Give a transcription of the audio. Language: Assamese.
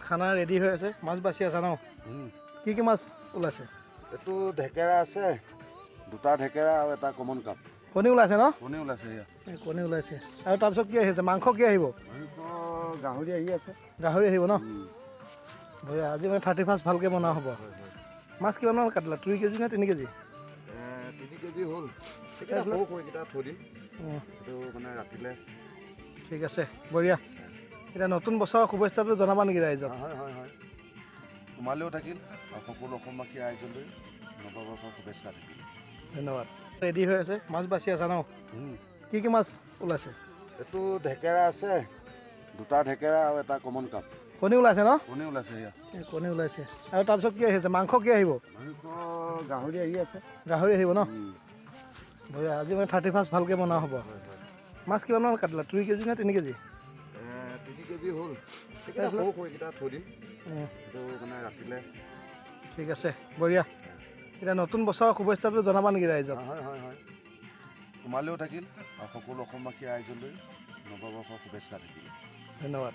খানা ৰেডি হৈ আছে। মাছ বাচি আছা ন? কি কি মাছ ওলাইছে? এইটো ঢেকেৰা আছে, দুটা ঢেকেৰা আৰু এটা কমন কাপ। কণী ওলাইছে ন? কণী ওলাইছে। এয়া কণী ওলাইছে। আৰু তাৰপিছত কি আহিছে? মাংস কি আহিব? মাংস গাহৰি আহি আছে। গাহৰি আহিব ন? বঢ়িয়া। আজি মানে 31 ভালকৈ বনোৱা হ'ব। মাছ কিমানমান কাটিলা? 2 কেজি নে 3 কেজি? 3 কেজি হ'ল। এইকেইটা সৰু সৰু, এইকেইটা থৈ দিম, এইটো মানে ৰাতিলৈ। ঠিক আছে, বঢ়িয়া। এতিয়া নতুন বছৰৰ শুভেচ্ছাটো জনাবা নেকি ৰাইজক? হয় হয় হয়, তোমালৈও থাকিল আৰু সকলো অসমবাসী ৰাইজলৈ নৱবৰ্ষৰ শুভেচ্ছা থাকিল। ধন্যবাদ। ৰেডি হৈ আছে। মাছ বাচি আছা ন? কি কি মাছ ওলাইছে? এইটো ঢেকেৰা আছে, দুটা ঢেকেৰা আৰু এটা কমন কাপ। কণী ওলাইছে ন? কণী ওলাইছে। এয়া কণী ওলাইছে। আৰু তাৰপিছত কি আহিছে? মাংস কি আহিব? মাংস গাহৰি আহি আছে। গাহৰি আহিব ন? বঢ়িয়া। আজি মানে 31 ভালকৈ বনোৱা হ'ব। মাছ কিমানমান কাটিলা? 2 কেজি নে 3 কেজি? 3 কেজি হ'ল। এইকেইটা সৰু সৰু, এইকেইটা থৈ দিম, এইটো মানে ৰাতিলৈ। ঠিক আছে, বঢ়িয়া। এতিয়া নতুন বছৰৰ শুভেচ্ছাটো জনাবা নেকি ৰাইজক? হয় হয় হয়, তোমালৈও থাকিল আৰু সকলো অসমবাসী ৰাইজলৈ নৱবৰ্ষৰ শুভেচ্ছা থাকিল। ধন্যবাদ।